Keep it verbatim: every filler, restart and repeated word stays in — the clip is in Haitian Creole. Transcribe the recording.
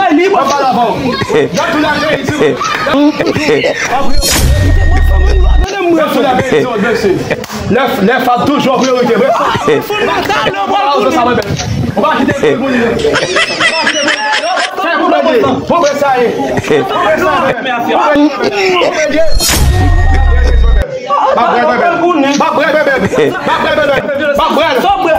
Bay li, mwen pale avè w. Gad tou la vérité. Gad tou la vérité, mesye. Lè, lè fab toujou an priyorite, vre. Ou pa kite pou li. Ou pa kite pou li. Sa e pou bède. Pou bède sa ye. Pou bède sa ye. Pou bède. M ap bwè, bebe. M ap bwè, bebe. M ap bwè, bebe. M ap bwè, bebe. M ap bwè.